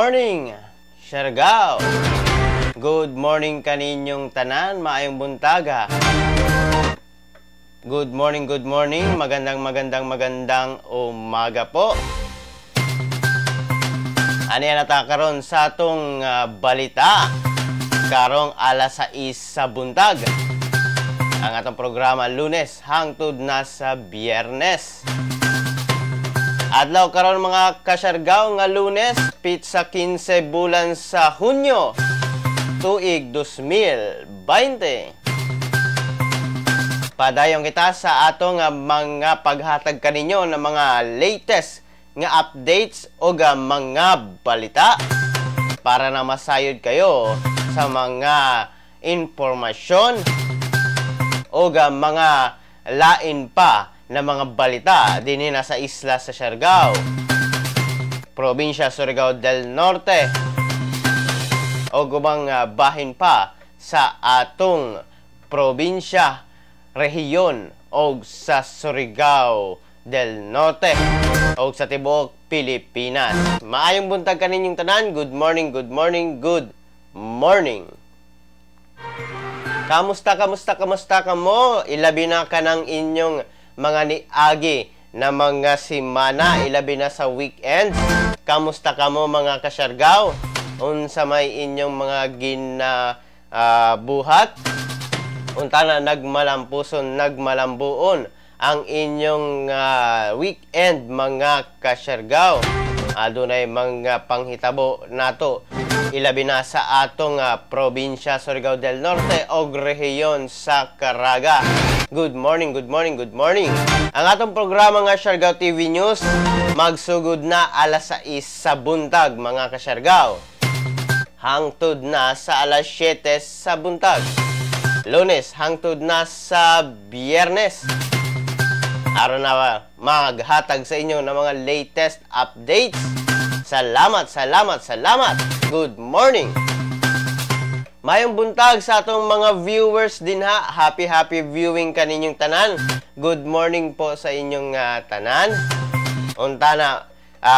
Morning, Siargao. Good morning kaninyong tanan, maayong buntaga. Good morning, good morning. Magandang, magandang, magandang umaga po. Ano yan nata karon sa atong balita? Karong alas 6 sa buntag. Ang atong programa Lunes hangtod na sa Biyernes. Adlaw karon mga kasyargaw nga Lunes, pitsa 15 bulan sa Hunyo, tuig 2020. Padayon kita sa atong mga paghatag kaninyo ng mga latest nga updates o mga balita para na masayod kayo sa mga impormasyon o mga lain pa na mga balita dinhi na sa isla sa Siargao, probinsya Surigao del Norte, o gubang bahin pa sa atong probinsya, rehiyon o sa Surigao del Norte o sa tibuok Pilipinas. Maayong buntag kaninyong tanan. Good morning, good morning, good morning. Kamusta, kamusta, kamusta ka mo? Ilabi na ka ng inyong mga niagi na mga simana, ilabi na sa weekends. Kamusta ka mo mga kasyargaw? Unsa may inyong mga ginabuhat? Unta na nagmalampuson, nagmalambuon ang inyong weekend mga kasyargaw. Adunay mga panghitabo nato ilabi na sa atong probinsya Surigao del Norte o rehiyon sa Caraga. Good morning, good morning, good morning. Ang atong programa nga Siargao TV News magsugod na alas 6 sa buntag mga kasyargaw. Hangtod na sa alas 7 sa buntag. Lunes hangtod na sa Biyernes. Aron na maghatag sa inyo ng mga latest updates. Salamat, salamat, salamat. Good morning. Mayong buntag sa atong mga viewers dinha. Happy, happy viewing kaninyong tanan. Good morning po sa inyong tanan. Unta na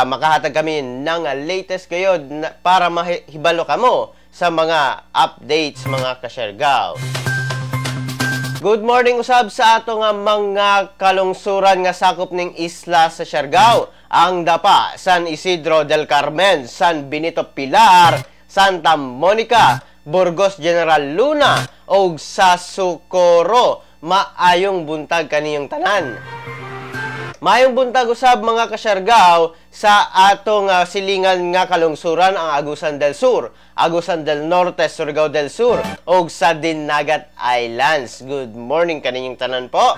makahatag kami ng latest kayo na, para mahibalo kamo sa mga updates mga kasyargaw. Good morning usab sa atong mga kalungsuran nga sakop ning isla sa Siargao. Ang Dapa, San Isidro del Carmen, San Benito Pilar, Santa Monica, Burgos General Luna ug sa Socorro. Maayong buntag kaniyong tanan. Maayong buntag usab mga kasyargaw sa atong silingan nga kalungsuran ang Agusan del Sur, Agusan del Norte, Surigao del Sur ug sa Dinagat Islands. Good morning kaninyong tanan po.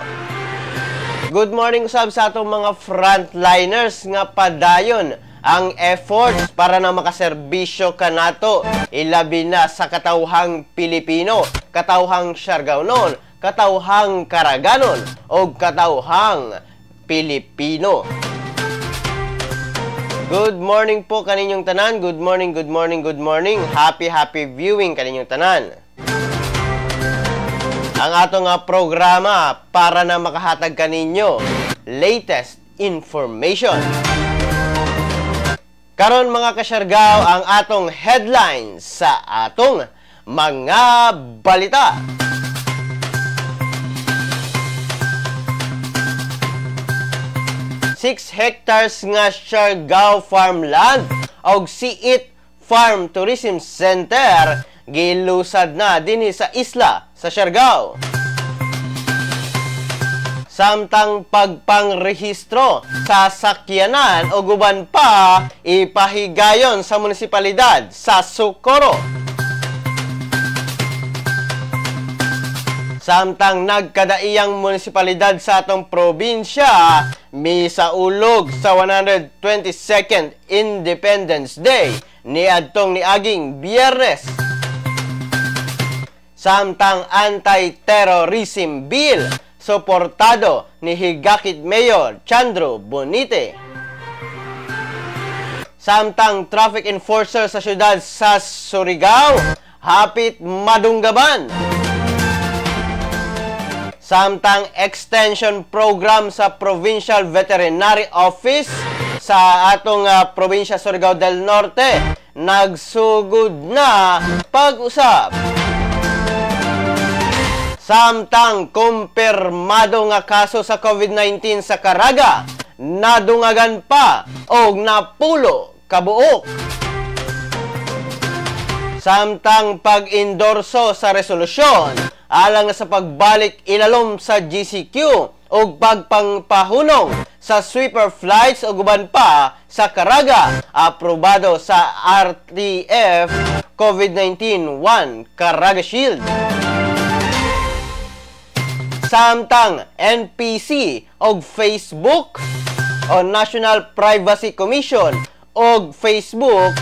Good morning usab sa atong mga frontliners nga padayon ang efforts para na makaserbisyo kanato ilabi na sa katawhang Pilipino, katawhang Siargaonon, katawhang Karaganon ug katawhang Pilipino. Good morning po kaninyong tanan. Good morning, good morning, good morning. Happy, happy viewing kaninyong tanan. Ang atong programa para na makahatag kaninyo latest information. Karon mga kasyargaw, ang atong headlines sa atong mga balita. 6 hectares nga Siargao farmland og Siit Farm Tourism Center gilusad na dinhi sa isla sa Siargao. Samtang pagpangrehistro sa sakyanan o guban pa ipahigayon sa munisipalidad sa Socorro. Samtang nagkadaiyang munisipalidad sa atong probinsya misaulog sa 122nd Independence Day niadtong niaging Biyernes. Samtang anti-terrorism bill suportado ni Higakit Mayor Chandro Bonite. Samtang traffic enforcer sa siyudad sa Surigao hapit madunggaban. Samtang extension program sa Provincial Veterinary Office Sa atong probinsya Surigao del Norte, nagsugod na pag-usab. Samtang kumpirmado nga kaso sa COVID-19 sa Caraga, nadungagan pa og 10 kabuok. Samtang pag-endorso sa resolusyon alang sa pagbalik ilalom sa GCQ og pagpangpahunong sa sweeper flights ug uban pa sa Caraga, aprobado sa RTF COVID-19 1 Caraga Shield. Samtang NPC og Facebook o National Privacy Commission og Facebook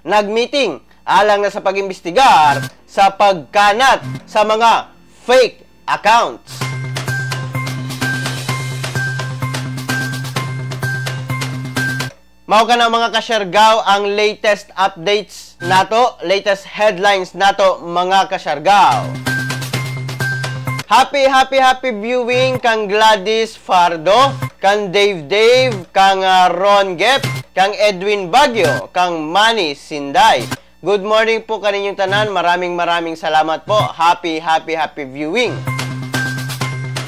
nagmeeting alang na sa pag-imbestigar sa pagkanat sa mga fake accounts. Mao ka na mga kasyargaw ang latest updates nato, latest headlines nato mga kasyargaw. Happy, happy, happy viewing kang Gladys Fardo, kang Dave Dave, kang Ron Gep, kang Edwin Baguio, kang Manny Sinday. Good morning po kaninyong tanan. Maraming maraming salamat po. Happy, happy, happy viewing.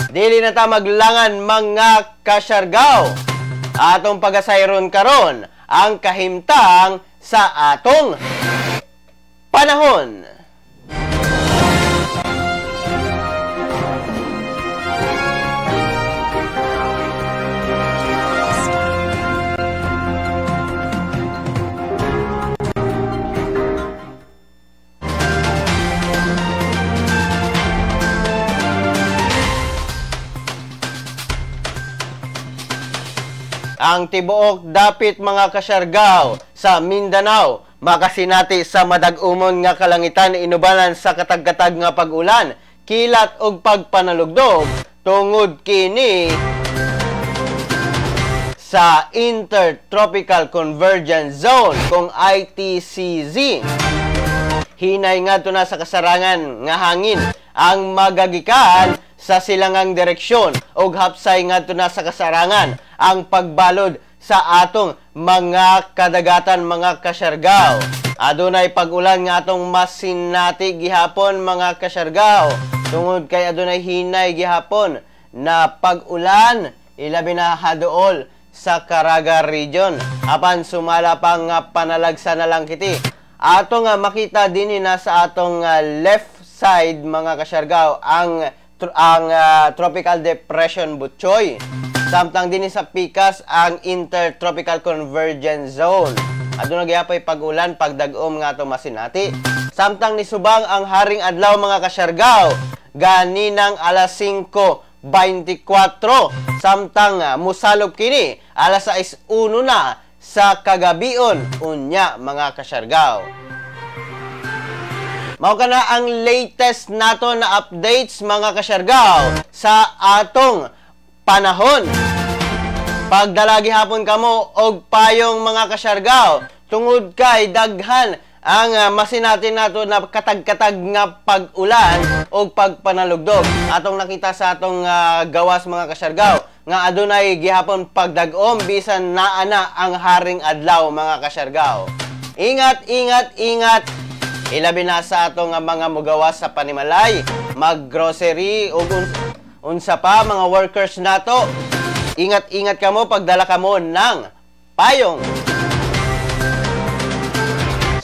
Dili na ta maglangan mga kasyargaw. Atong pagasayron karon ang kahimtang sa atong panahon. Ang tibuok dapit mga kasyargaw sa Mindanao makasinati sa madag-umon nga kalangitan inubanan sa katag-katag nga pag-ulan, kilat ug pagpanalugdog tungod kini sa Intertropical Convergence Zone kung ITCZ. Hinay ngadto na sa kasarangan nga hangin ang magagikan sa silangang direksyon og hapsay ngadto na sa kasarangan ang pagbalod sa atong mga kadagatan mga kasyargaw. Adunay pag-ulan nga atong masinati gihapon mga kasyargaw tungod kay adunay hinay gihapon na pag-ulan ilabi na hadool sa Caraga region. Apan sumala pa nga panalagsa na lang kiti. Ato nga makita dinhi na sa atong left side mga kasyargaw ang Tropical Depression Butchoy. Samtang dinhi sa pikas ang Intertropical Convergence Zone. Aduna gyapay pag-ulan, pagdag-om nga ato masinati. Samtang nisubang ang haring adlaw mga kasyargaw ganinang alas 5:24. Samtang musalop kini alas 6:01 na sa kagabion unya mga kasyargaw. Mao ka na ang latest nato na updates mga kasyargaw sa atong panahon. Pagdala gihapon kamo og payong mga kasyargaw tungod kay daghan ang masinati nato na katag-katag nga pag-ulan og pagpanalugdog. Atong nakita sa atong gawas mga kasyargaw nga adunay gihapon pagdag-om bisan naa na ang haring adlaw mga kasyargaw. Ingat, ingat, ingat. Ilabi na sa atong mga mugawas sa panimalay, maggrocery ug unsa pa mga workers nato. Ingat-ingat kamo pagdala kamo ng payong.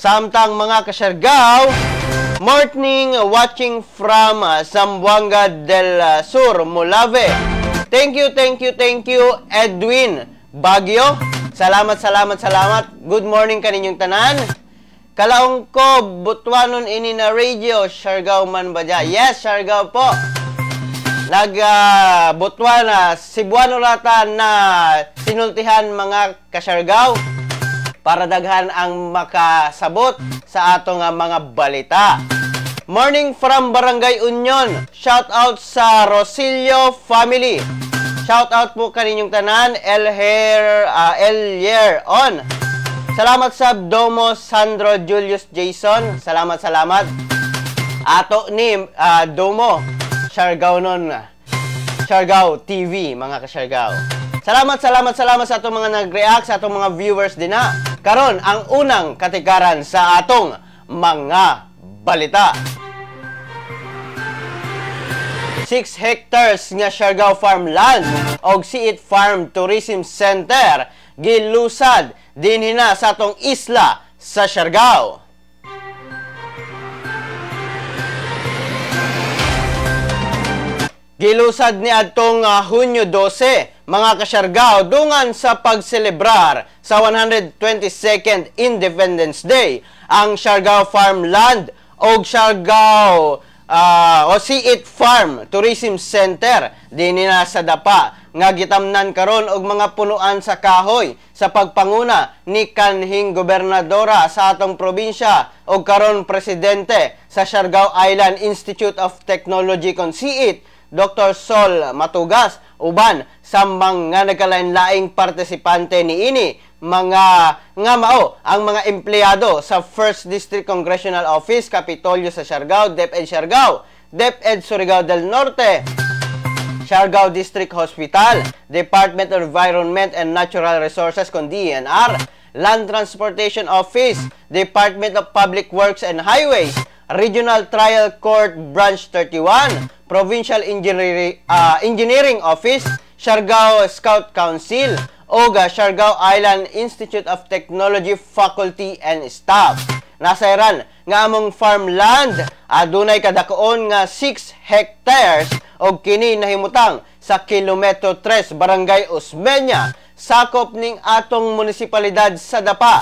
Samtang mga kasyargaw, morning watching from Zamboanga del Sur, Molave. Thank you, thank you, thank you, Edwin Baguio. Salamat, salamat, salamat. Good morning kaninyong tanan. Kalaong ko, Butuanon ini na radio, Siargao man ba dya? Yes, Siargao po. Nag Butuana, Cebuano rata na sinultihan mga kasyargaw para daghan ang makasabot sa atong mga balita. Morning from Barangay Union. Shout out sa Rosilio family. Shout out po kaninyong tanan, El Hair, El On. Salamat sa Domo Sandro Julius Jason. Salamat, salamat. Ato ni Domo Siargao nun. Siargao TV mga kasyargao. Salamat, salamat, salamat sa atong mga nag-react, sa atong mga viewers din na. Karon ang unang katikaran sa atong mga balita. 6 hectares nga Siargao Farmland og Siit Farm Tourism Center gilusad dinhi na sa atong isla sa Siargao. Gilusad ni adtong Hunyo 12, mga kasyargao, dungan sa pagselebrar sa 122nd Independence Day ang Siargao Farmland og Siargao o Siit Farm Tourism Center dinhi na sa Dapa nga gitamnan karon og mga punuan sa kahoy sa pagpanguna ni kanhing gobernadora sa atong probinsya og karon presidente sa Siargao Island Institute of Technology kon Siit, Dr. Sol Matugas, uban sa mga nagkalain-laing partisipante niini, mga nga mao ang mga empleyado sa 1st District Congressional Office, Kapitolyo sa Siargao, DepEd Siargao, DepEd Surigao del Norte, Siargao District Hospital, Department of Environment and Natural Resources kon DENR, Land Transportation Office, Department of Public Works and Highways, Regional Trial Court Branch 31, Provincial Engineering Office, Siargao Scout Council, o Siargao Island Institute of Technology Faculty and Staff. Nasayran nga among farmland adunay kadakoon nga 6 hectares og kini nahimutang sa kilometro 3, Barangay Osmeña, sakop ning atong munisipalidad sa Dapa.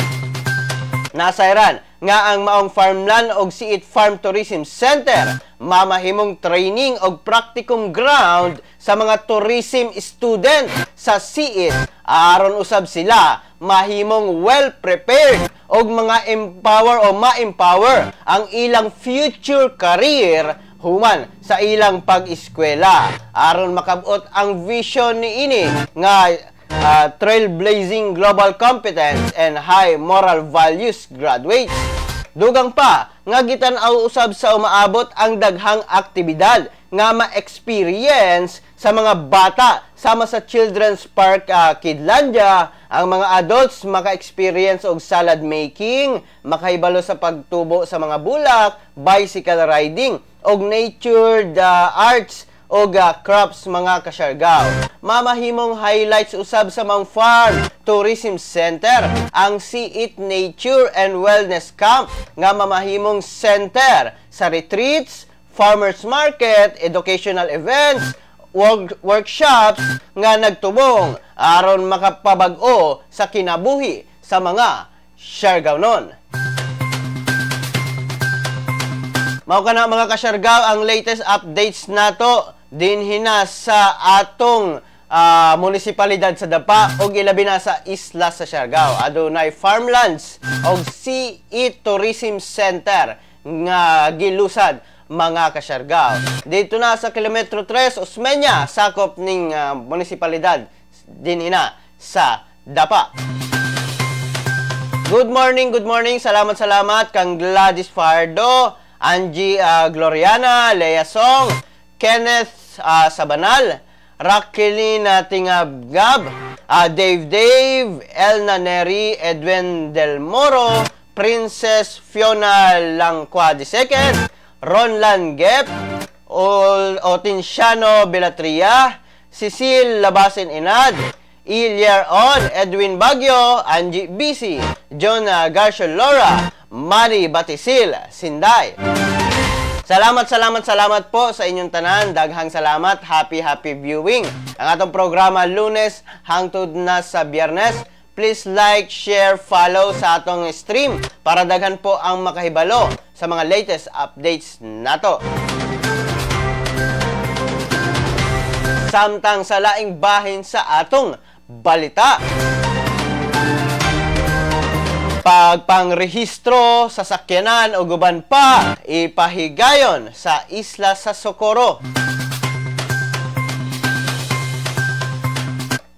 Nasayran nga ang maong farmland og Siit Farm Tourism Center mamahimong training og practicum ground sa mga tourism student sa Siit aron usab sila mahimong well prepared og mga empower o ma-empower ang ilang future career human sa ilang pag-eskwela aron makabot ang vision niini nga trailblazing global competence and high moral values graduates. Dugang pa nga gitan-aw usab sa umaabot ang daghang aktibidad nga ma-experience sa mga bata sama sa Children's Park Kidlandia, ang mga adults maka-experience og salad making, makahibalo sa pagtubo sa mga bulak, bicycle riding og nature the arts og crops, mga kasyargao. Mamahimong highlights usab sa Mang Farm Tourism Center ang Siit Nature and Wellness Camp nga mamahimong center sa retreats, farmers market, educational events, workshops nga nagtubong aron makapabag-o sa kinabuhi sa mga Siargaonon. Mao kana, mga kasyargao, ang latest updates nato dinhi na sa atong munisipalidad sa Dapa ug ilabi na sa isla sa Siargao. Adunay farmlands og Siit Tourism Center nga gilusad, mga kasyargao. Dito na sa kilometro 3, Osmeña, sakop ning munisipalidad dinhi na sa Dapa. Good morning, good morning. Salamat, salamat kang Gladys Fardo, Angie Gloriana, Lea Song, Kenneth Sabanal, Raquelina Tingabgab, Dave Dave, Elna Neri, Edwin Del Moro, Princess Fiona Langqua II, Ronlan Gep, Otinciano Belatria, Cecil Labasin Inad, Ilier On, Edwin Bagyo, Angie BC, John Garcia Laura, Manny Batisil, Sinday. Salamat, salamat, salamat po sa inyong tanan. Daghang salamat. Happy, happy viewing. Ang atong programa Lunes hangtod na sa Biyernes. Please like, share, follow sa atong stream para daghan po ang makahibalo sa mga latest updates nato. Samtang sa laing bahin sa atong balita. Pagpangrehistro sa sakyanan o guban pa, ipahigayon sa Isla sa Socorro.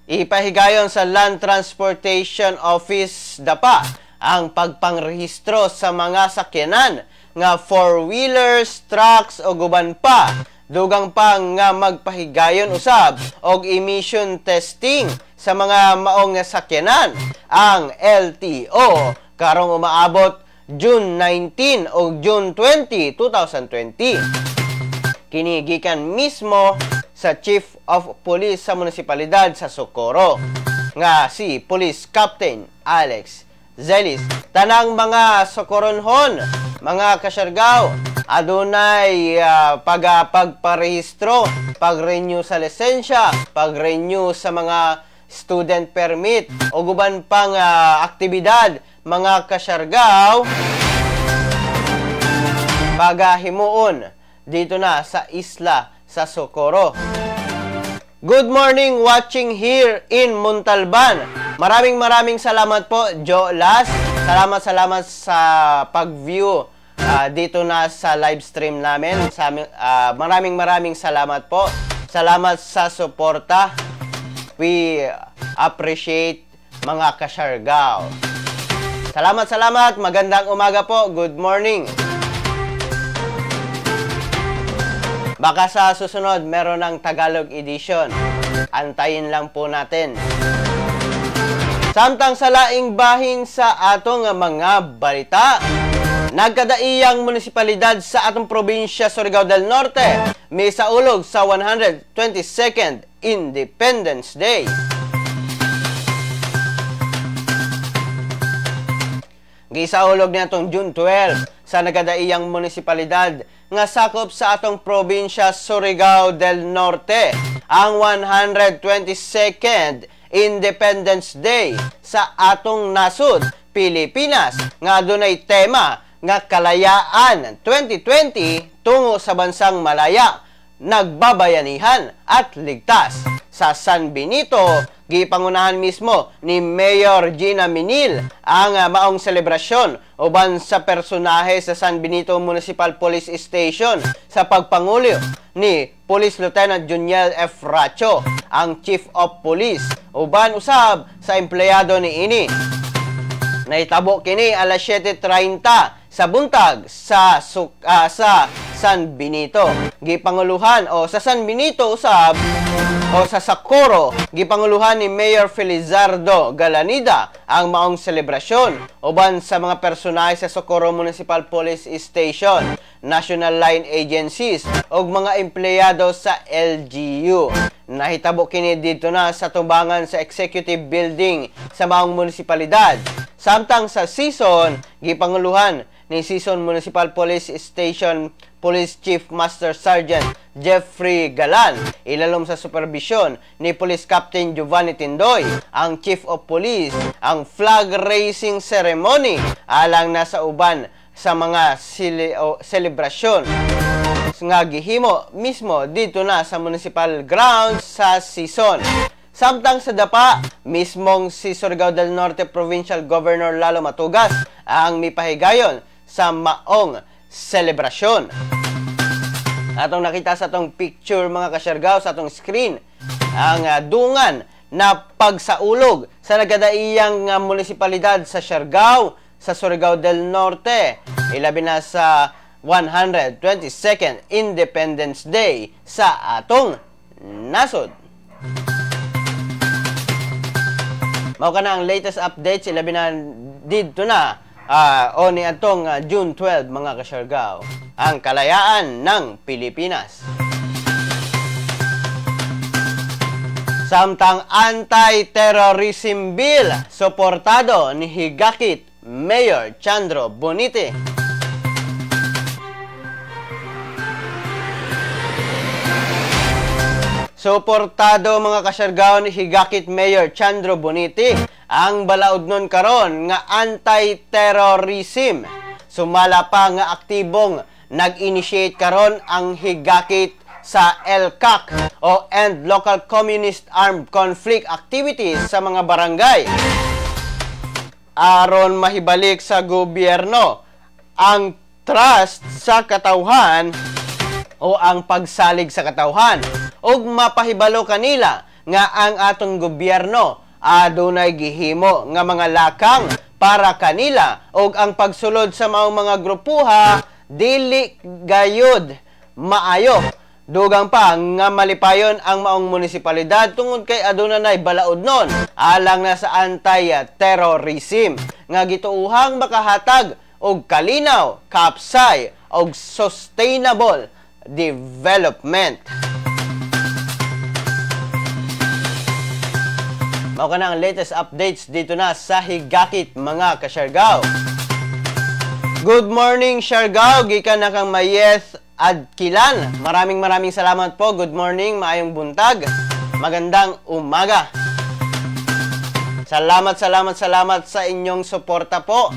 Ipahigayon sa Land Transportation Office Dapa ang pagpangrehistro sa mga sakyanan nga four-wheelers, trucks o guban pa. Dugang pa nga magpahigayon usab og emission testing sa mga maong sakyanan. Ang LTO karong umaabot June 19 o June 20, 2020. Kini gikan mismo sa Chief of Police sa munisipalidad sa Socorro nga si Police Captain Alex Zelis. Tanang mga Socoronhon, mga Kasiargao, adunay pagparehistro, pag-renew sa lisensya, pag-renew sa mga student permit o guban pang aktibidad, mga Kasiargao, pagahimuon dito na sa isla sa Socorro. Good morning, watching here in Montalban. Maraming maraming salamat po, Joe Las. Salamat, salamat sa pag-view dito na sa live stream namin. Maraming maraming salamat po. Salamat sa suporta. We appreciate, mga Kasiargao. Salamat, salamat. Magandang umaga po. Good morning. Baka sa susunod, meron ng Tagalog edition. Antayin lang po natin. Samtang sa laing bahin sa atong mga balita, nagkadaiyang munisipalidad sa atong probinsya Surigao del Norte may saulog sa 122nd Independence Day. Gisaulog niya itong June 12 sa nagkadaiyang munisipalidad nga sakop sa atong probinsya Surigao del Norte ang 122nd Independence Day sa atong nasod, Pilipinas, nga adunay tema nga Kalayaan 2020 tungo sa bansang malaya, nagbabayanihan at ligtas. Sa San Benito, gipangunahan mismo ni Mayor Gina Minil ang maong selebrasyon uban sa personahe sa San Benito Municipal Police Station sa pagpangulyo ni Police Lieutenant Juniel F. Racho, ang Chief of Police, uban usab sa empleyado ni ini. Naitabo kini alas 7:30 sa buntag sa San Benito. Gipanguluhan o sa San Benito usab o sa Socorro, gipanguluhan ni Mayor Felizardo Galanida ang maong selebrasyon uban sa mga personahe sa Socorro Municipal Police Station, National Line Agencies ug mga empleyado sa LGU. Nahitabo kini dito na sa tubangan sa Executive Building sa maong munisipalidad. Samtang sa Sison, gipanguluhan ni Sison Municipal Police Station Police Chief Master Sergeant Jeffrey Galan, ilalom sa supervision ni Police Captain Giovanni Tindoy, ang Chief of Police, ang flag raising ceremony alang nasa uban sa mga selebrasyon nga gihimo mismo dito na sa municipal grounds sa Sison. Samtang sa Dapa, mismong si Surigao del Norte Provincial Governor Lalo Matugas ang mipahigayon sa maong selebrasyon. Atong nakita sa atong picture, mga Kasiargao, sa atong screen, ang dungan na pagsaulog sa nagkadaiyang munisipalidad sa Siargao, sa Surigao del Norte, ilabi na sa 122nd Independence Day sa atong nasod. Mao ka na ang latest updates, ilabi na didto na o ni atong June 12, mga Kasiargao, ang kalayaan ng Pilipinas. Samtang anti-terrorism bill suportado ni Higakit Mayor Chandro Bonite. Suportado, mga Kasiargao, ni Higakit Mayor Chandro Bonite ang balaod nun karon nga anti-terrorism. Sumala pa nga aktibong nag-initiate karon ang Higakit sa ELCAC o End Local Communist Armed Conflict Activities sa mga barangay aron mahibalik sa gobyerno ang trust sa katawhan o ang pagsalig sa katawhan ug mapahibalo kanila nga ang atong gobyerno adunay gihimo nga mga lakang para kanila ug ang pagsulod sa maong mga grupuha dili gayud maayo. Dugang pa nga malipayon ang maong munisipalidad tungod kay aduna nay balaod nun alang na sa anti-terrorism nga gituuhang makahatag og kalinaw, kapsay og sustainable development. Mao kana ang latest updates dito na sa Higakit, mga kasyargaw. Good morning, Siargao, gikan na kang Mayeth Adkilan. Maraming maraming salamat po. Good morning, maayong buntag. Magandang umaga. Salamat, salamat, salamat sa inyong suporta po.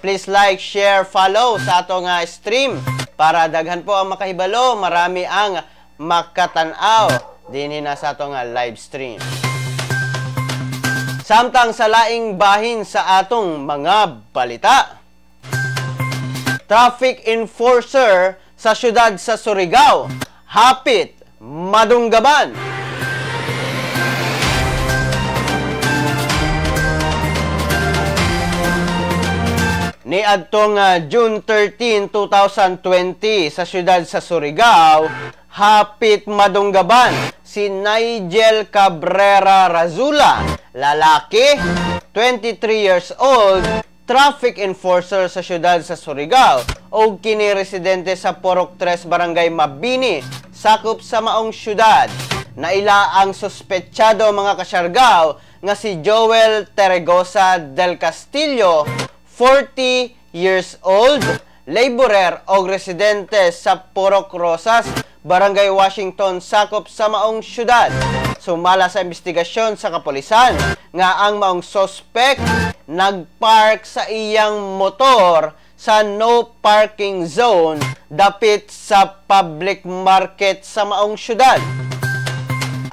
Please like, share, follow sa atong stream para daghan po ang makahibalo, marami ang makatan-aw dinhi na sa atong live stream. Samtang sa laing bahin sa atong mga balita. Traffic enforcer sa siyudad sa Surigao, hapit madunggaban. Niadtong June 13, 2020 sa siyudad sa Surigao, hapit madunggaban si Nigel Cabrera Razula, lalaki, 23 years old, traffic enforcer sa siyudad sa Surigao o kini residente sa Porok 3, Barangay Mabini, sakop sa maong siyudad. Naila ang suspetsado, mga kasyargaw, nga si Joel Teregosa del Castillo, 40 years old, laborer o residente sa Porok Rosas, Barangay Washington, sakop sa maong siyudad. Sumala sa investigasyon sa kapulisan nga ang maong sospek nagpark sa iyang motor sa no parking zone dapit sa public market sa maong siyudad.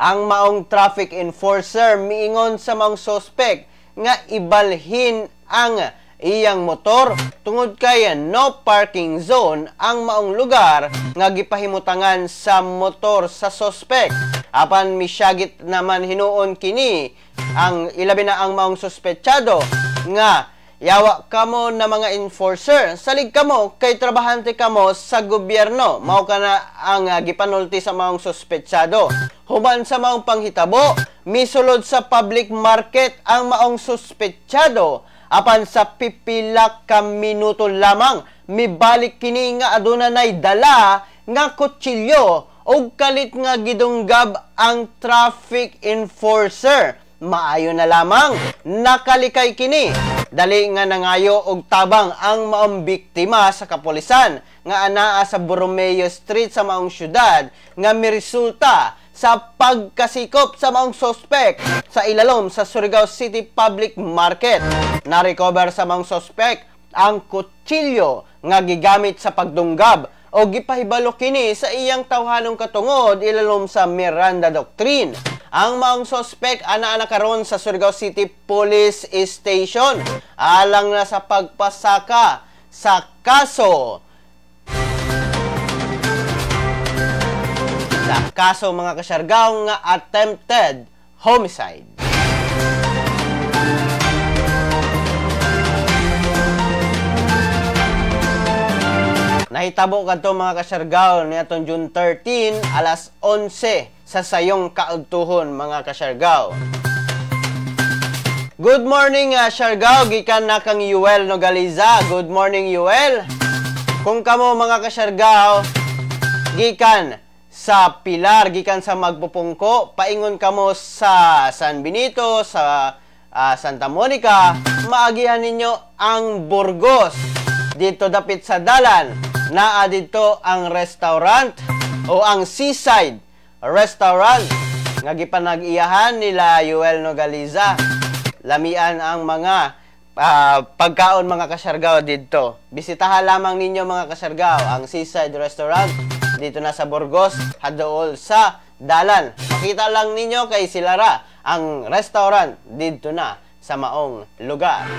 Ang maong traffic enforcer miingon sa maong sospek nga ibalhin ang iyang motor tungod kay no parking zone ang maong lugar nga gipahimutangan sa motor sa sospek. Apan misyagit naman hinuon kini ang ilabi na ang maong suspetsado nga yawa kamo na mga enforcer, salig kamo kay trabahante kamo sa gobyerno. Mao kana ang gipanulti sa maong suspetsado. Human sa maong panghitabo, misulod sa public market ang maong suspetsado. Apan sa pipila ka minuto lamang, mibalik kini nga aduna nay dala nga kutsilyo og kalit nga gidunggab ang traffic enforcer. Maayo na lamang nakalikay kini. Dali nga nangayo og tabang ang maong biktima sa kapulisan nga anaa sa Borromeo Street sa maong syudad nga miresulta sa pagkasikop sa maong sospek sa ilalom sa Surigao City Public Market. Na-recover sa maong sospek ang kutsilyo nga gigamit sa pagdunggab o gipahibalo kini sa iyang tawhanong katungod ilalom sa Miranda Doctrine. Ang maong sospek anaa na karon sa Surigao City Police Station alang na sa pagpasaka sa kaso. Sa kaso, mga kasyargaw, nga attempted homicide. Nahitabo kadto, mga kasyargaw, niadtong June 13 alas 11 sa sayong kaudtuhon, mga kasyargaw. Good morning, Siargao, gikan na kang Yuel Nogaliza. Good morning, Yuel. Kung kamo, mga kasyargaw, gikan sa Pilar, gikan sa Magpupungko, paingon kamo sa San Benito, sa Santa Monica, maagihan ninyo ang Burgos. Dito dapit sa dalan, naa dito ang restaurant o ang Seaside Restaurant nga gipanag-iyahan nila Yuel Nogaliza. Lamian ang mga pagkaon, mga kasyargaw, dito. Bisitahan lamang ninyo, mga kasyargaw, ang Seaside Restaurant dito na sa Burgos, hadool sa dalan. Makita lang ninyo kay sila ra ang restaurant dito na sa maong lugar.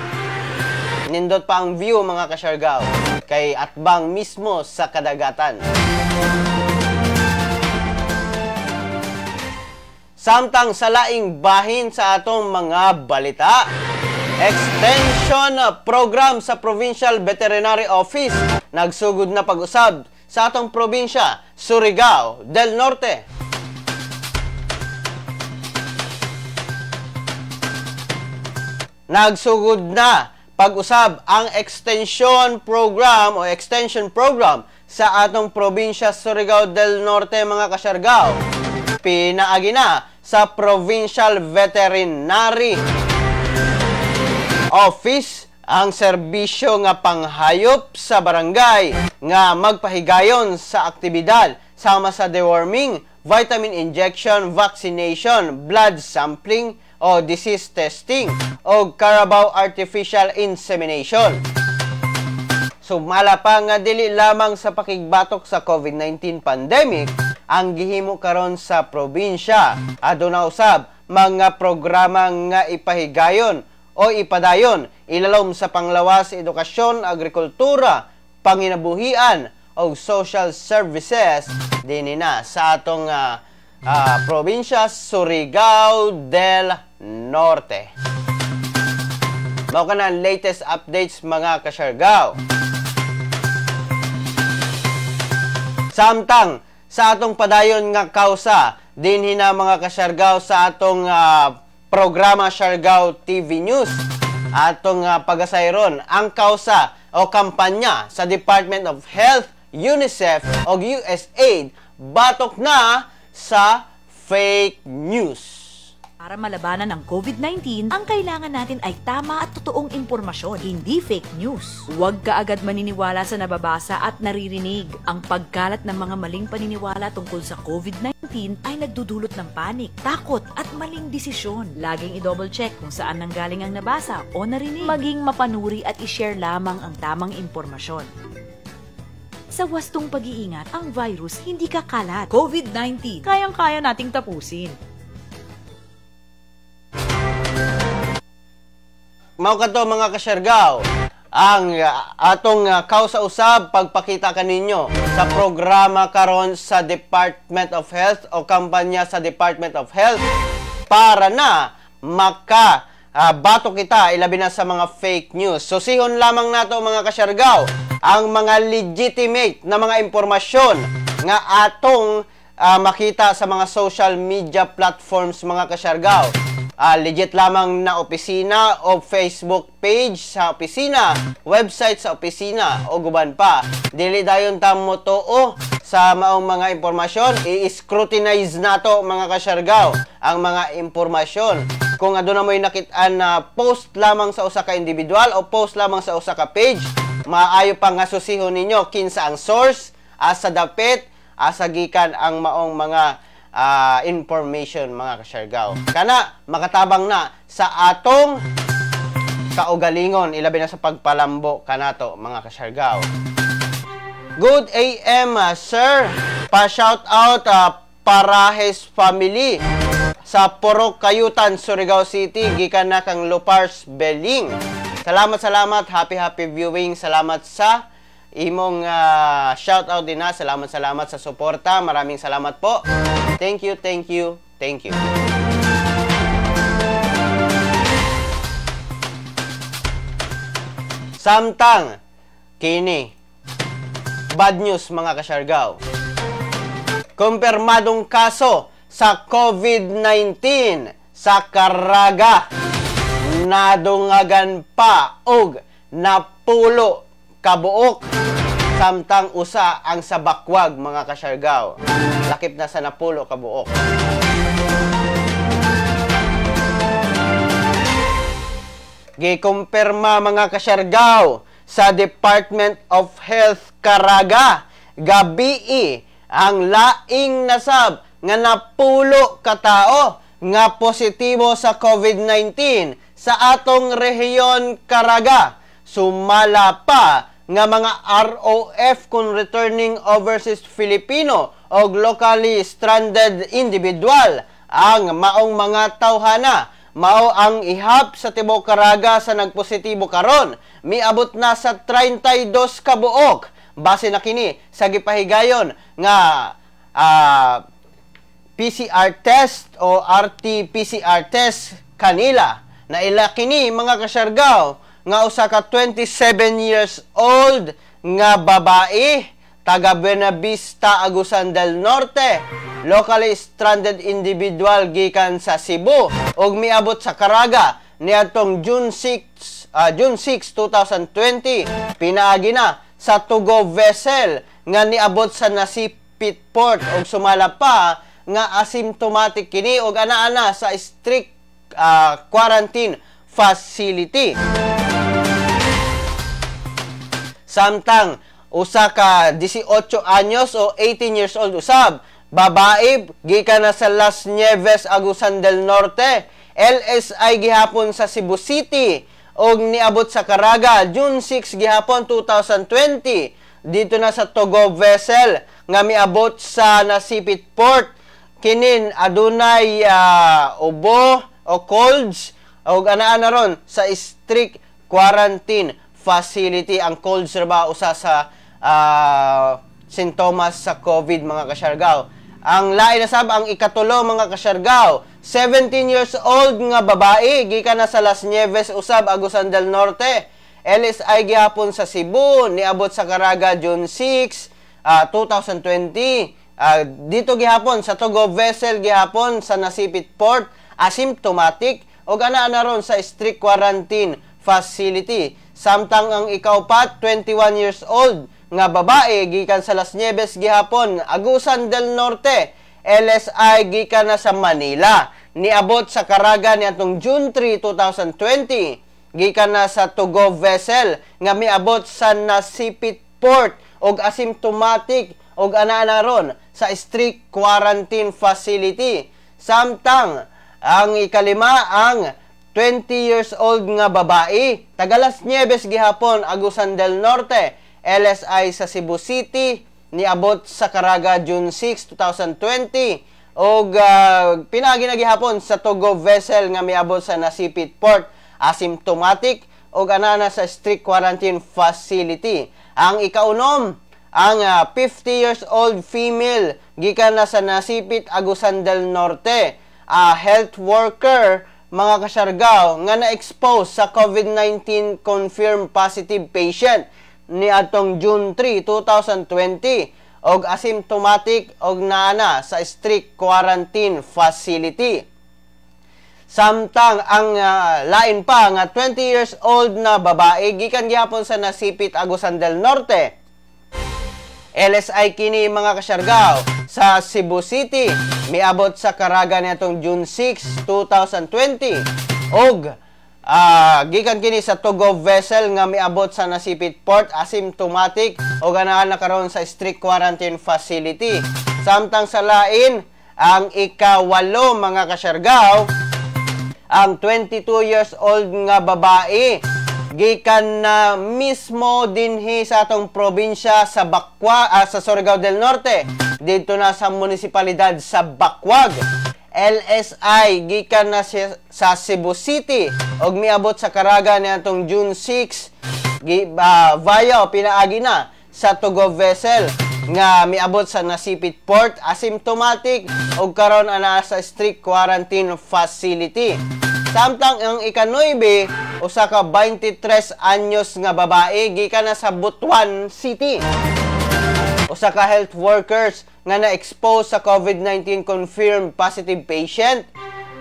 Nindot pa ang view, mga kasyargaw, kay atbang mismo sa kadagatan. Samtang sa laing bahin sa atong mga balita, extension program sa Provincial Veterinary Office nagsugod na pag-usab sa atong probinsya, Surigao del Norte. Nagsugod na pag-usab ang extension program o extension program sa atong probinsya Surigao del Norte, mga kasyargao. Pinaagi na sa Provincial Veterinary Office ang serbisyo nga panghayop sa barangay nga magpahigayon sa aktibidad sama sa deworming, vitamin injection, vaccination, blood sampling o disease testing o carabao artificial insemination. Sumala pa nga dili lamang sa pakigbatok sa COVID-19 pandemic ang gihimo karon sa probinsya. Aduna usab mga programa nga ipahigayon o ipadayon ilalom sa panglawas, edukasyon, agrikultura, panginabuhian o social services dinhi na sa atong probinsya Surigao del Norte. Mao kana ang latest updates, mga kasyargao. Samtang sa atong padayon nga kausa dinhi na, mga kasyargao, sa atong programa Siargao TV News, atong pagasayron ang kausa o kampanya sa Department of Health, UNICEF o USAID batok na sa fake news. Para malabanan ang COVID-19, ang kailangan natin ay tama at totoong impormasyon, hindi fake news. Huwag ka agad maniniwala sa nababasa at naririnig. Ang pagkalat ng mga maling paniniwala tungkol sa COVID-19 ay nagdudulot ng panik, takot at maling desisyon. Laging i-double check kung saan nanggaling ang nabasa o narinig. Maging mapanuri at i-share lamang ang tamang impormasyon. Sa wastong pag-iingat, ang virus hindi kakalat. COVID-19, kayang-kaya nating tapusin. Mao kadto, mga kasyargao, ang atong kausa usab pagpakita kaninyo sa programa karon sa Department of Health o kampanya sa Department of Health para na maka bato kita ilabi na sa mga fake news. Susihon lamang nato, mga kasyargao, ang mga legitimate na mga impormasyon nga atong makita sa mga social media platforms, mga kasyargao. Legit lamang na opisina o Facebook page sa opisina, website sa opisina o guban pa. Dili dayon ta motuo sa maong mga impormasyon, i-scrutinize nato, mga kasyargao, ang mga impormasyon. Kung aduna mo'y nakit-an na post lamang sa usa ka individual o post lamang sa usa ka page, maayo pa nga susihon ninyo kinsa ang source, asa dapit, asa gikan ang maong mga information, mga kasyargao. Kana makatabang na sa atong kaugalingon ilabi na sa pagpalambo kanato, mga kasyargao. Good AM, sir. Pa-shout out Parahes family sa Purok Kayutan, Surigao City, gikan na kang Lupars Beling. Salamat, salamat. Happy, happy viewing. Salamat sa imong shout out din na. Salamat, salamat sa suporta. Maraming salamat po. Thank you, thank you, thank you. Samtang kini bad news, mga kasyargao. Kumpirmadong kaso sa COVID-19 sa Caraga, nadungagan pa og napulo kabuok, samtang usa ang sa bakwag, mga kasyargao. Lakip na sa 10 kabuok. Gikumpirma, mga kasyargao, sa Department of Health Caraga gabii ang laing nasab nga 10 katao nga positibo sa COVID-19 sa atong rehiyon Caraga. Sumala pa nga mga ROF kun returning overseas Filipino o locally stranded individual ang maong mga tawhana. Mao ang ihap sa tibuok Caraga sa nagpositibo karon miabot na sa 32 kabuok. Base na kini sa gipahigayon nga PCR test o RT-PCR test kanila. Naila kini, mga kasyargao, nga usa ka 27 years old nga babae, taga Buenavista, Agusan del Norte. Locally stranded individual gikan sa Cebu ug miabot sa Caraga niadtong June 6, 2020, pinaagi na sa to-go vessel nga niabot sa Nasipit Port ug sumala pa nga asymptomatic kini ug ana-ana sa strict quarantine facility. Samtang usa ka 18 anyos o 18 years old usab, babae, gikan na sa Las Nieves, Agusan del Norte, LSI gihapon sa Cebu City og niabot sa Caraga June 6 gihapon 2020, dito na sa to-go vessel nga miabot sa Nasipit Port. Kinin adunay ubo o colds og ana-ana ron sa strict quarantine facility. Ang colds ra ba usa sa sintomas sa COVID, mga kasyargaw. Ang lain na sab, ang ikatulo, mga kasyargaw, 17 years old nga babae gikan na sa Las Nieves usab, Agusan del Norte. LSI gihapon sa Cebu, niabot sa Caraga June 6, 2020. Dito gihapon sa to-go vessel gihapon sa Nasipit Port, asymptomatic ug ana-ana ron sa strict quarantine facility. Samtang ang ikaupat, 21 years old nga babae gikan sa Las Nieves gihapon, Agusan del Norte. LSI gikan na sa Manila. Niabot sa Caraga niadtong June 3, 2020. Gikan na sa to-go vessel nga miabot sa Nasipit Port og asymptomatic og ana-ana ron sa strict quarantine facility. Samtang ang ikalima, ang 20 years old nga babae, taga Las Nieves gihapon, Agusan del Norte, LSI sa Cebu City, niabot sa Caraga June 6, 2020 og pinaagi na gihapon sa to-go vessel nga miabot sa Nasipit Port, asymptomatic og anana sa strict quarantine facility. Ang ikaunom, ang 50 years old female gikan na sa Nasipit, Agusan del Norte, health worker, mga kasyargaw, nga na-expose sa COVID-19 confirmed positive patient niadtong June 3, 2020 og asymptomatic og naana sa strict quarantine facility. Samtang ang lain pa nga 20 years old na babae gikan gihapon sa Nasipit, Agusan del Norte. LSI kini, mga kasyargaw, sa Cebu City, miabot sa Caraga niadtong June 6, 2020 og gikan kini sa to-go vessel nga miabot sa Nasipit Port, asymptomatic og ana na karon sa strict quarantine facility. Samtang sa lain, ang ikawalo, mga kasyargaw, ang 22 years old nga babae gikan na mismo dinhi sa atong probinsya sa Bakwa, sa Surigao del Norte, didto na sa munisipalidad sa Bacuag. LSI gikan na sa Cebu City ug miabot sa Caraga niadtong June 6 via o pinaagi na sa to-go vessel nga miabot sa Nasipit Port, asymptomatic ug karon ana sa strict quarantine facility. Samtang ang ikanuibe, usa ka 23 anyos nga babae gikan na sa Butuan City. Usa ka health workers nga na-expose sa COVID-19 confirmed positive patient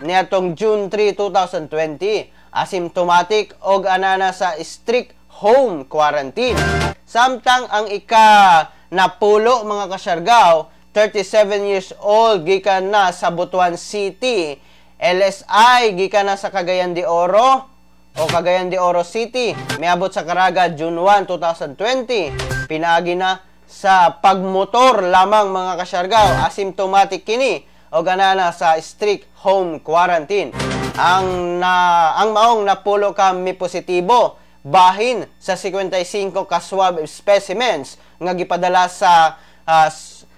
niadtong June 3, 2020, asymptomatic og anana sa strict home quarantine. Samtang ang ika napulo, mga kasyargaw, 37 years old gikan na sa Butuan City. LSI gikan na sa Cagayan de Oro o Cagayan de Oro City. Miabot sa Caraga June 1, 2020. Pinaagi na sa pagmotor lamang, mga kasyargaw. Asymptomatic kini o ganana sa strict home quarantine. Ang maong napulo ka mi positibo bahin sa 55 ka swab specimens nga gipadala sa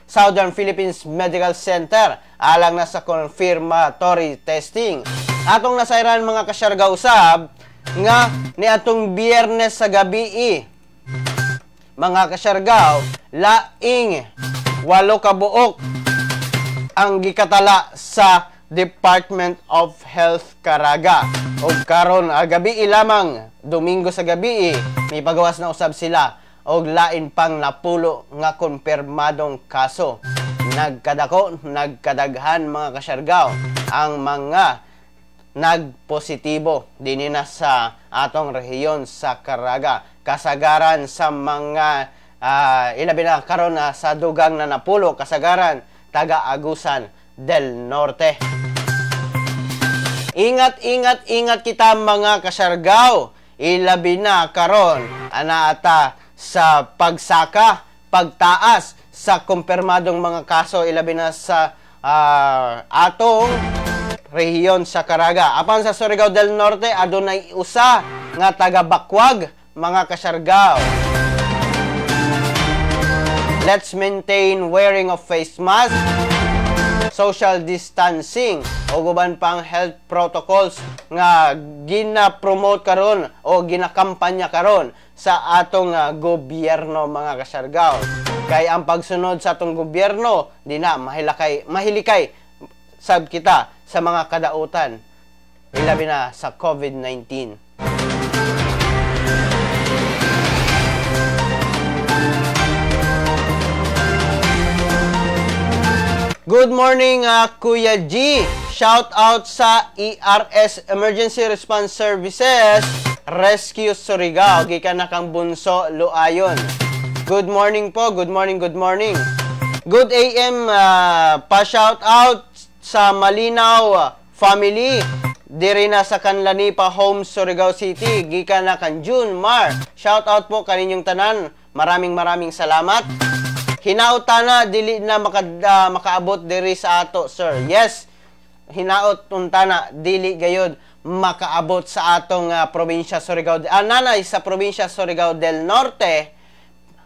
Southern Philippines Medical Center alang na sa confirmatory testing. Atong nasayran, mga kasyargaw, usab nga niadtong Biyernes sa gabi, mga kasyargaw, laing 8 ka buok ang gikatala sa Department of Health Caraga. Og karon gabi lamang, Domingo sa gabi, may pagawas na usab sila og lain pang napulo nga kumpirmadong kaso. Nagkadako, nagkadaghan mga kasyargaw ang mga nagpositibo dinhi na sa atong rehiyon sa Caraga. Kasagaran sa mga ilabi na karon sa dugang na napulo, kasagaran taga Agusan del Norte. Ingat, ingat, ingat kita mga kasyargaw. Ilabi na karon anaata sa pagsaka, pagtaas sa kumpirmadong mga kaso, ilabi na sa atong rehiyon sa Caraga. Apan sa Surigao del Norte, adunay usa nga taga Bakwag mga kasyargaw. Let's maintain wearing of face mask, social distancing o uban pang health protocols nga gina-promote karon o ginakampanya karon sa atong gobyerno mga kasyargaw. Kay ang pagsunod sa atong gobyerno di na mahilikay sab kita sa mga kadautan, ilabi na sa COVID-19. Good morning, Kuya G. Shout out sa ERS Emergency Response Services Rescue Surigao. Gikan na kang Bunso Luayon. Good morning po. Good morning, good morning. Good AM, pa-shout out sa Malinaw family diri na sa Canlanipa Home, Surigao City. Gikan na kang June Mar. Shout out po kaninyong tanan. Maraming maraming salamat. Hinaot na dili na makaabot diri sa ato, sir. Yes, hinaot unta na dili gayod makaabot sa atong probinsya Surigao. Nanay sa probinsya Surigao del Norte,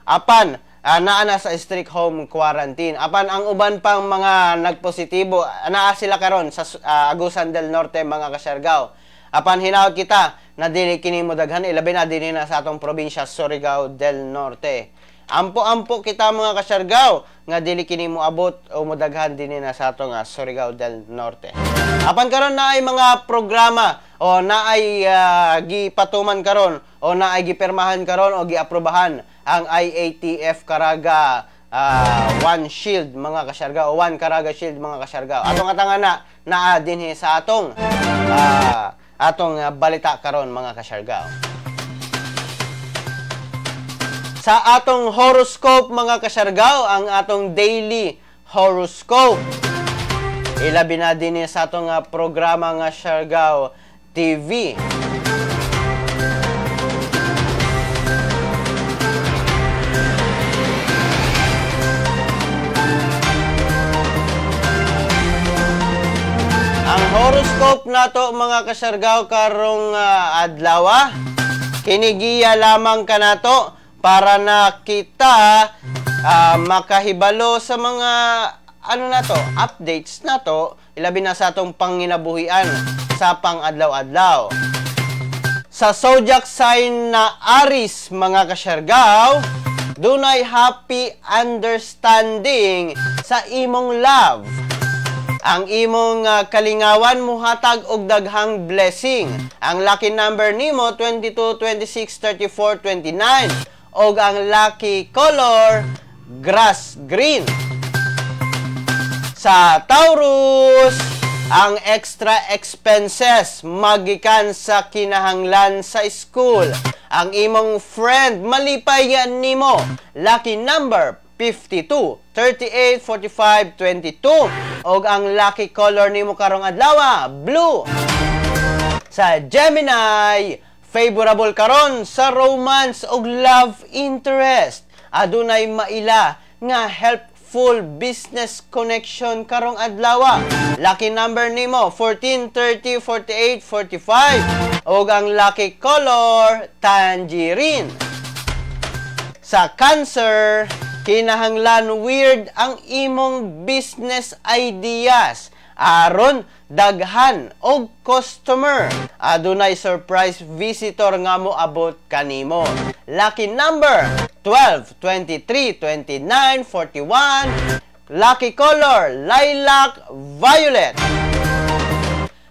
apan naa na sa strict home quarantine. Apan ang uban pang mga nagpositibo, naa sila karon sa Agusan del Norte mga kasyargaw. Apan hinaot kita na dili kini modaghan, ilabi na dinhi na sa atong probinsya Surigao del Norte. Ampo-ampo kita mga kasyargaw nga dili kini moabot o modaghan dinhi na sa atong Surigao del Norte. Apan karon naay mga programa o naay gipatuman karon o naay gipirmahan karon o giaprobahan ang IATF Caraga One Shield mga kasyargaw o One Caraga Shield mga kasyargaw. Atong atanga na naa dinhi sa atong atong balita karon mga kasyargaw. Sa atong horoscope mga kasyargaw, ang atong daily horoscope. Ilabi na din sa atong programa nga Siargao TV. Ang horoscope nato mga kasyargaw karong adlaw, kinigiya lamang kanato para na kita makahibalo sa mga ano na to, updates na to, ilabi na sa atong panginabuhian sa pang-adlaw-adlaw. Sa zodiac sign na Aries mga kasyargaw, dunay happy understanding sa imong love. Ang imong kalingawan muhatag og daghang blessing. Ang lucky number nimo 22, 26, 34, 29 og ang lucky color grass green. Sa Taurus, ang extra expenses magikan sa kinahanglan sa school. Ang imong friend malipay nimo. Lucky number 52, 38, 45, 22. Og ang lucky color nimo karong adlaw, blue. Sa Gemini, favorable karon sa romance og love interest. Adunay maila nga helpful business connection karong adlaw. Lucky number nimo 14, 30, 48, 45. Og ang lucky color tangerine. Sa Cancer, kinahanglan weird ang imong business ideas aron daghan og customer. Adunay surprise visitor nga moabot kanimo. Lucky number 12, 23, 29, 41. Lucky color lilac violet.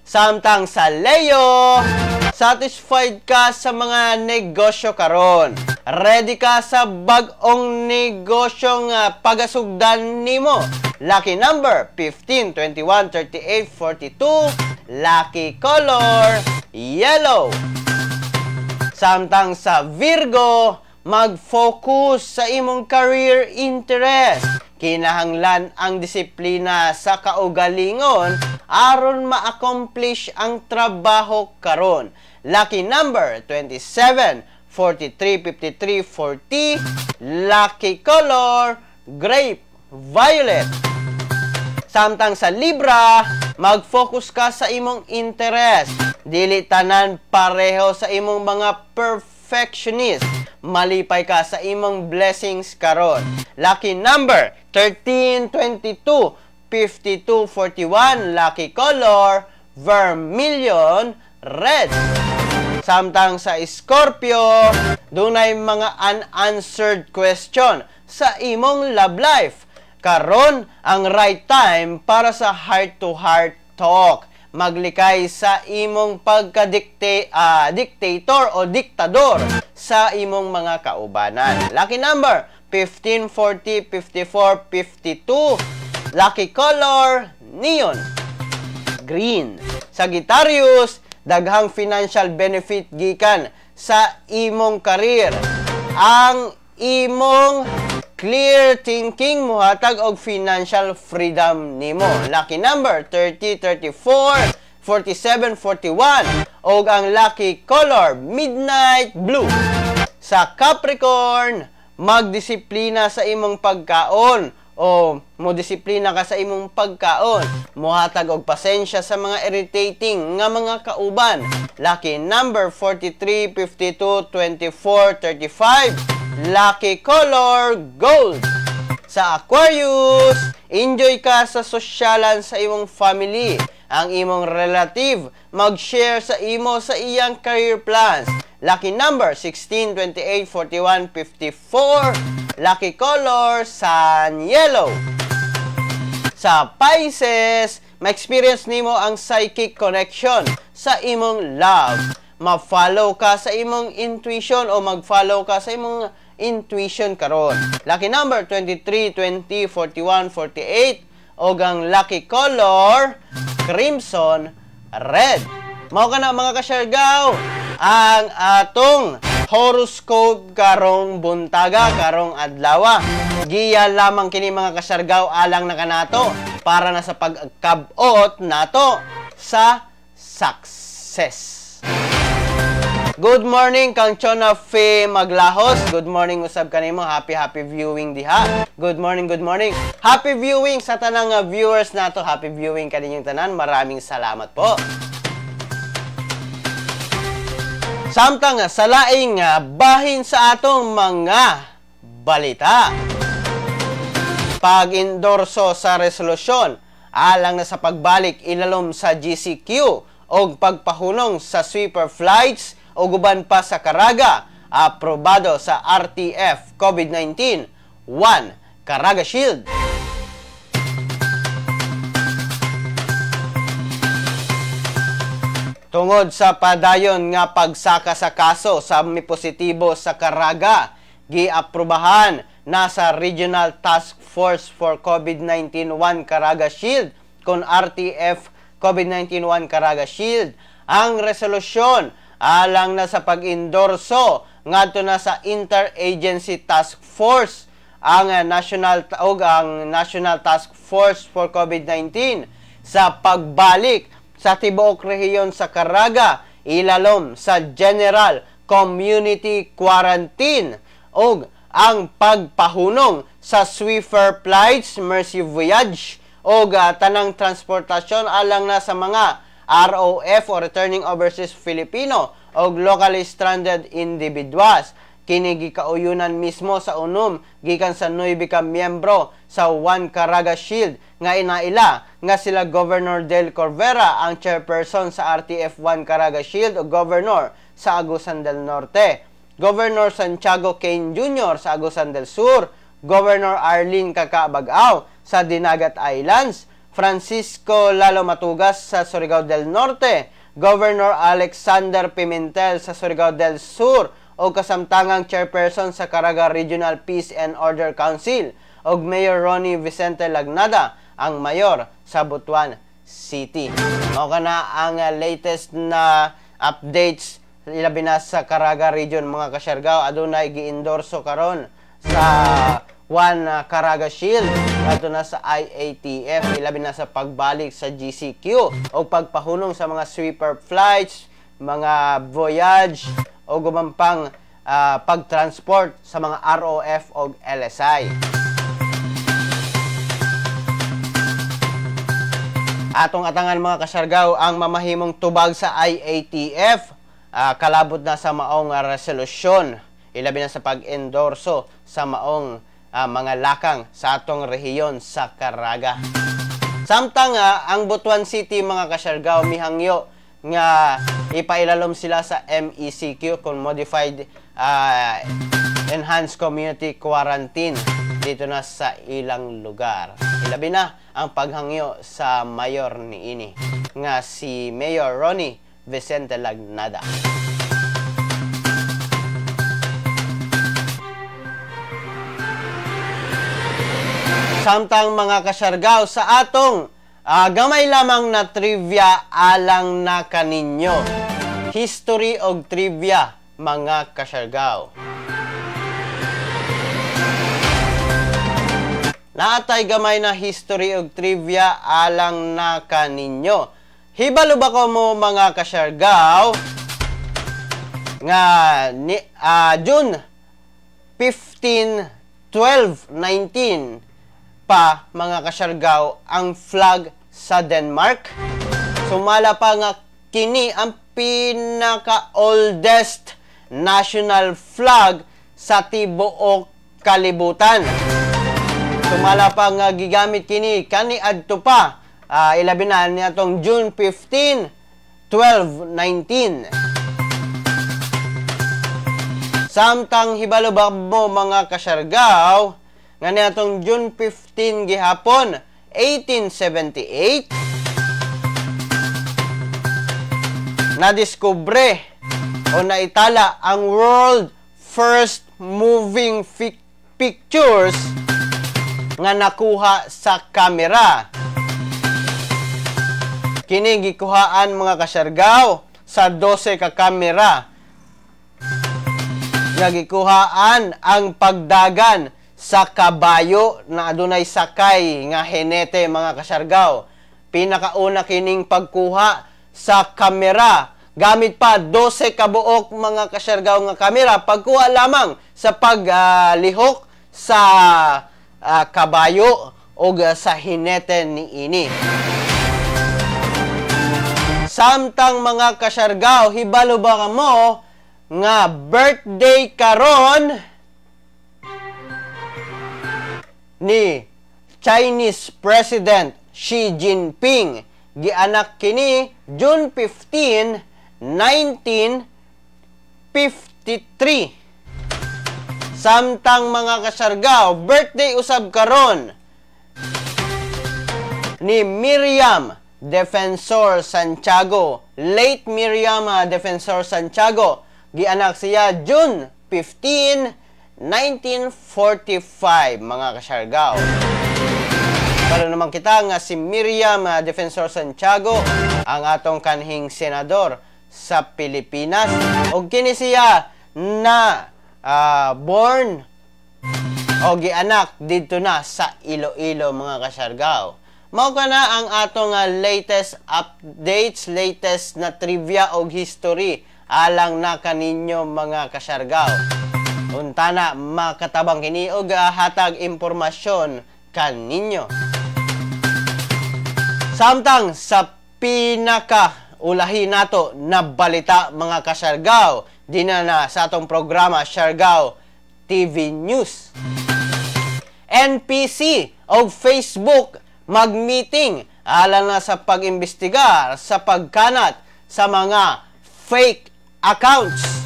Samtang sa Leo, satisfied ka sa mga negosyo karon. Ready ka sa bag-ong negosyong pagasugdan nimo. Lucky number 15, 21, 38, 42. Lucky color yellow. Samtang sa Virgo, mag-focus sa imong career interest. Kinahanglan ang disiplina sa kaugalingon aron ma-accomplish ang trabaho karon. Lucky number 27, 43, 53, 40. Lucky color grape violet. Samtang sa Libra, mag-focus ka sa imong interest. Dili tanan pareho sa imong mga perfectionist. Malipay ka sa imong blessings karon. Lucky number 13, 22, 52, 41. Lucky color vermilion red. Samtang sa Scorpio, dunay mga unanswered question sa imong love life. Karon ang right time para sa heart-to-heart talk. Maglikay sa imong pagka-dictator o diktador sa imong mga kaubanan. Lucky number 15, 40, 54, 52. Lucky color neon green. Sagittarius, daghang financial benefit gikan sa imong career. Ang imong clear thinking mohatag og financial freedom nimo. Lucky number 30, 34, 47, 41 og ang lucky color midnight blue. Sa Capricorn, magdisiplina sa imong pagkaon o modisiplina ka sa imong pagkaon. Mohatag og pasensya sa mga irritating nga mga kauban. Lucky number 43, 52, 24, 35. Lucky color gold. Sa Aquarius, enjoy ka sa sosyalan sa imong family. Ang imong relative mag-share sa imo sa iyang career plans. Lucky number 16, 28, 41, 54. Lucky color sun yellow. Sa Pisces, ma-experience nimo ang psychic connection sa imong love. Ma-follow ka sa imong intuition o mag-follow ka sa imong intuition karon. Lucky number 23, 20, 41, 48 og ang lucky color crimson red. Mao kana mga kasyargaw ang atong horoscope karong buntaga, karong adlawa. Giya lamang kini mga kasyargaw alang na kanato para na sa pagkabot nato sa success. Good morning kang Chona Fe Maglahos. Good morning usab kanimo. Happy happy viewing diha. Good morning, good morning. Happy viewing sa tanang viewers nato. Happy viewing kaninyong tanan. Maraming salamat po. Samtang sa laing bahin sa atong mga balita. Pag-endorso sa resolusyon alang na sa pagbalik ilalom sa GCQ og pagpahunong sa sweeper flights o guban pa sa Caraga, aprobado sa RTF COVID-19 1 Caraga Shield. Tungod sa padayon nga pagsaka sa kaso sa may positibo sa Caraga, giaprobahan na sa Regional Task Force for COVID-19 1 Caraga Shield kon RTF COVID-19 1 Caraga Shield ang resolusyon alang na sa pag-endorso ngadto na sa Interagency Task Force ang National og ang National Task Force for COVID-19 sa pagbalik sa tibuok rehiyon sa Caraga ilalom sa General Community Quarantine og ang pagpahunong sa Swiffer Flights, Mercy Voyage og tanang transportasyon alang na sa mga ROF o Returning Overseas Filipino og locally stranded individuals. Kini gikauyunan mismo sa unom gikan sa 9 ka miyembro sa One Caraga Shield nga inaila nga sila Governor Del Corvera ang chairperson sa RTF One Caraga Shield o Governor sa Agusan del Norte, Governor Santiago Kane Jr. sa Agusan del Sur, Governor Arlene Kakabagao sa Dinagat Islands, Francisco Lalo Matugas sa Surigao del Norte, Governor Alexander Pimentel sa Surigao del Sur, o kasamtangang chairperson sa Caraga Regional Peace and Order Council, og Mayor Ronnie Vicente Lagnada, ang mayor sa Butuan City. Mao kana ang latest na updates ilabi na sa Caraga Region, mga kasyargaw. Adunay gi-endorso karon sa One Caraga Shield adto na sa IATF, ilabi na sa pagbalik sa GCQ o pagpahunong sa mga sweeper flights, mga voyage o gumampang pagtransport sa mga ROF o LSI. Atong atangan, mga kasyargaw, ang mamahimong tubag sa IATF kalabot na sa maong resolusyon, ilabi na sa pag-endorso sa maong mga lakang sa atong rehiyon sa Caraga. Samtang ang Butuan City, mga kasyargaw, mihangyo nga ipailalom sila sa MECQ kung Modified Enhanced Community Quarantine dito na sa ilang lugar. Ilabi na ang paghangyo sa mayor niini nga si Mayor Ronnie Vicente Lagnada. Samtang, mga kasyargaw, sa atong gamay lamang na trivia alang na kaninyo. History og trivia, mga kasyargaw. Naatay gamay na history og trivia alang na kaninyo. Hibalo ba ko mo, mga kasyargaw, nga ni June 15, 12, 19 pa, mga kasyargaw, ang flag sa Denmark? Sumala pa nga kini ang pinaka-oldest national flag sa tibuok kalibutan. Sumala pa nga gigamit kini kaniadto pa, ilabi na niadtong June 15, 1219. Samtang hibalo ba mo, mga kasyargaw, nga niadtong June 15 gihapon 1878 nadiskubre o naitala ang world first moving pictures nga nakuha sa kamera? Kini gikuhaan, mga kasyargaw, sa 12 ka kamera nga gikuhaan ang pagdagan sa kabayo na adunay sakay nga henete, mga kasyargaw. Pinakauna kining pagkuha sa kamera. Gamit pa 12 kabuok, mga kasyargaw, nga kamera, pagkuha lamang sa paglihok sa kabayo o sa hinete niini. Samtang, mga kasyargaw, hibalo ba kamo nga birthday karon ni Chinese President Xi Jinping? Gianak kini June 15, 1953. Samtang, mga kasyargaw, birthday usab karon ni Miriam Defensor Santiago. Late Miriam Defensor Santiago. Gianak siya June 15, 1945, mga kasyargaw. Para naman kita nga si Miriam Defensor Santiago ang atong kanhing senador sa Pilipinas. Og kini siya na born o gianak didto na sa Iloilo, mga kasyargaw. Mao kana ang atong latest updates, latest na trivia og history alang na kaninyo, mga kasyargaw. Untana makatabang kini og hatag impormasyon kaninyo. Samtang sa pinaka ulahi nato na balita, mga kasyargaw, dina na sa atong programa Siargao TV News. NPC og Facebook mag-meeting alang na sa pag-imbestigar sa pagkanat sa mga fake accounts.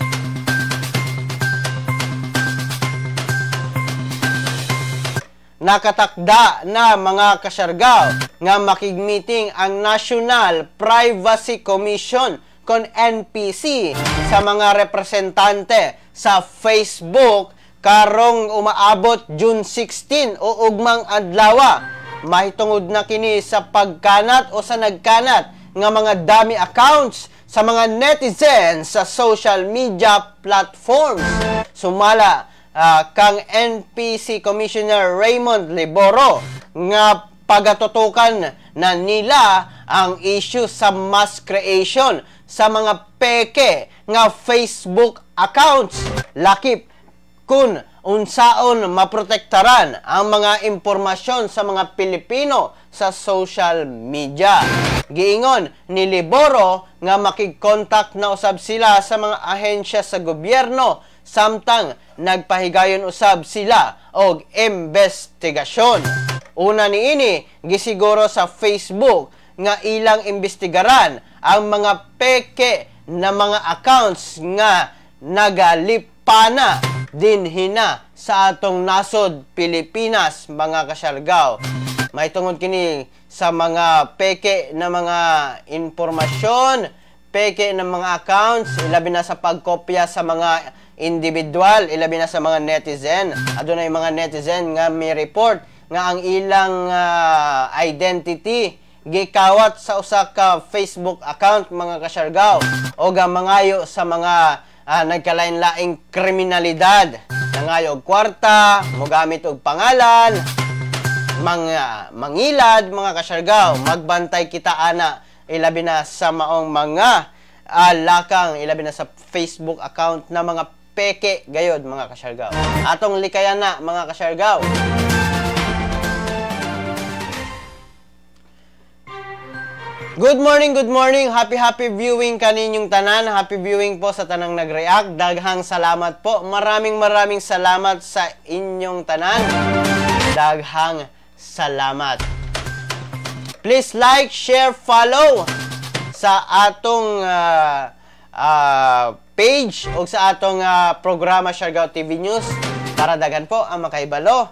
Nakatakda na, mga kasyargaw, nga makig-meeting ang National Privacy Commission kon NPC sa mga representante sa Facebook karong umaabot June 16 o ugmang adlawa. Mahitungod na kini sa pagkanat o sa nagkanat nga mga dummy accounts sa mga netizens sa social media platforms. Sumala kang NPC Commissioner Raymond Liboro nga pagatutukan na nila ang issue sa mass creation sa mga peke nga Facebook accounts, lakip kung unsaon maprotektaran ang mga impormasyon sa mga Pilipino sa social media. Giingon ni Liboro nga makigkontak na usab sila sa mga ahensya sa gobyerno samtang nagpahigayon usab sila og investigasyon. Una niini, gisiguro sa Facebook nga ilang imbestigaran ang mga peke na mga accounts nga nagalipana dinhina sa atong nasod Pilipinas, mga kasyargaw. May tungod kini sa mga peke na mga impormasyon, peke na mga accounts, ilabi na sa pagkopya sa mga individual, ilabi na sa mga netizen. Adunay mga netizen nga may report nga ang ilang identity gikawat sa usa ka Facebook account, mga kasyargaw, o mangayo sa mga nagkalain-laing kriminalidad, nangayo og kwarta, mogamit og pangalan, mga mangilad, mga kasyargaw. Magbantay kita ana, ilabi na sa maong mga lakang, ilabi na sa Facebook account na mga peke gayod, mga kasyargaw. Atong likayan na, mga kasyargaw. Good morning, good morning. Happy, happy viewing kaninyong tanan. Happy viewing po sa tanang nag-react. Daghang salamat po. Maraming maraming salamat sa inyong tanan. Daghang salamat. Please like, share, follow sa atong page o sa atong programa Siargao TV News para daghan po ang makaibalo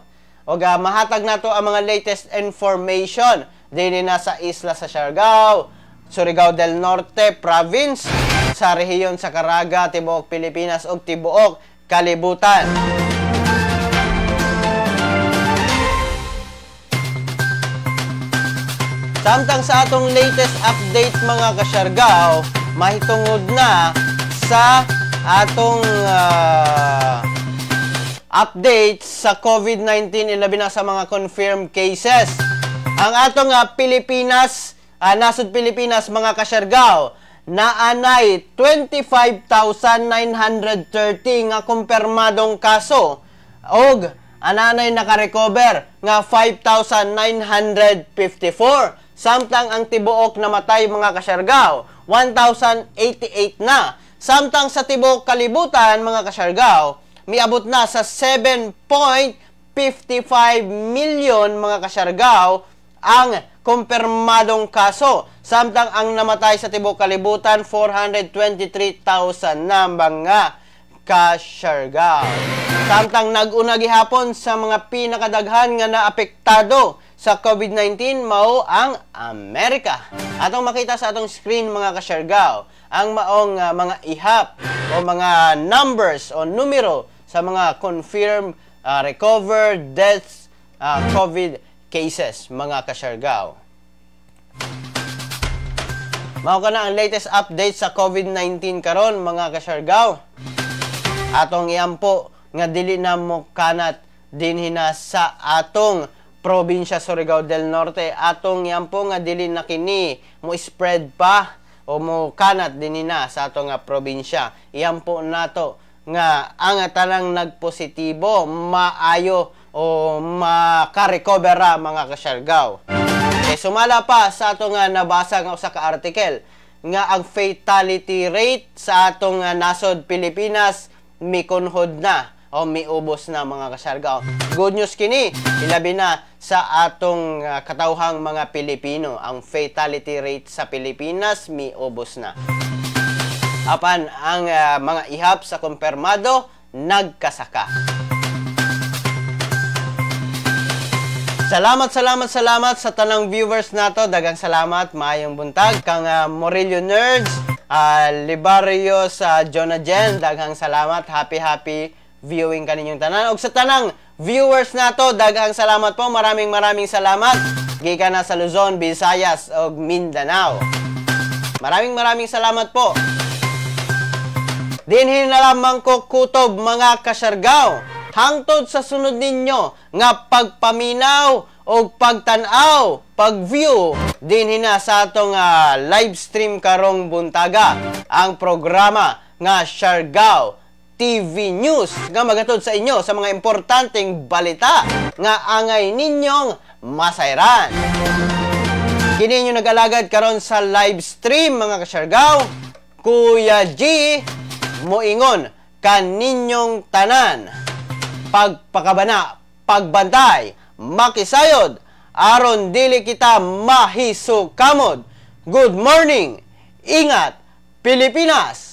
o mahatag nato ang mga latest information dini na sa isla sa Siargao, Surigao del Norte Province, sa rehiyon sa Caraga, tibuok Pilipinas ug tibuok kalibutan. Samtang sa atong latest update, mga kasyargao, mahitungod na sa atong update sa COVID-19, ilabi na sa mga confirmed cases. Ang atong Pilipinas, nasod Pilipinas, mga kasyargao, naanay 25,930 nga kumpirmadong kaso og ananay nakarecover nga 5,954. Samtang ang tibuok namatay, mga kasyargao, 1,088 na. Samtang sa tibuok kalibutan, mga kasyargao, miabot na sa 7.55 million, mga kasyargao, ang kumpirmadong kaso. Samtang ang namatay sa tibuok kalibutan, 423,000 na, mga kasyargao. Samtang nag-una gihapon sa mga pinakadaghan nga naapektado sa COVID-19 mao ang Amerika. Atong makita sa atong screen, mga kasyargao, ang maong mga ihap o mga numbers o numero sa mga confirmed, recovered, deaths, COVID cases, mga kasyargao. Mao kana ang latest update sa COVID-19 karon, mga kasyargao. Atong iampo nga dili na mo kanat dinhi na sa atong probinsya Surigao del Norte. Atong iampo nga dili na kini mo spread pa o mo kanat dinhi na sa atong probinsya. Iampo nato nga ang tanang nagpositibo maayo o makarecover, mga kasyargao. Kay sumala pa sa atong nabasa nga usa ka article nga ang fatality rate sa atong nasod Pilipinas mikunhod na o miubos na, mga kasyargao. Good news kini, ilabi na sa atong katawhang mga Pilipino. Ang fatality rate sa Pilipinas miubos na. Apan ang mga ihap sa kumpirmado nagkasaka. Salamat, salamat, salamat sa tanang viewers nato. Daghang salamat, maayong buntag. Kang Morillo Nerds, Libario sa Jonah Jen, daghang salamat. Happy happy viewing kaninyong tanan. Og sa tanang viewers nato, daghang salamat po. Maraming maraming salamat. Gikan na sa Luzon, Visayas ug Mindanao. Maraming maraming salamat po. Dinhi na lamang ko kutob, mga Kasiargao. Hangtod sa sunod ninyo nga pagpaminaw o pagtan-aw, pag-view dinhi na sa atong live stream karong buntaga, ang programa nga Siargao TV News nga magatod sa inyo sa mga importanteng balita nga angay ninyong masayran. Kini inyo nag-alagad karon sa live stream, mga Kasiargao, Kuya G, moingon kaninyong tanan. Pagpakabana, pagbantay, makisayod, aron dili kita mahisukamod. Good morning! Ingat, Pilipinas!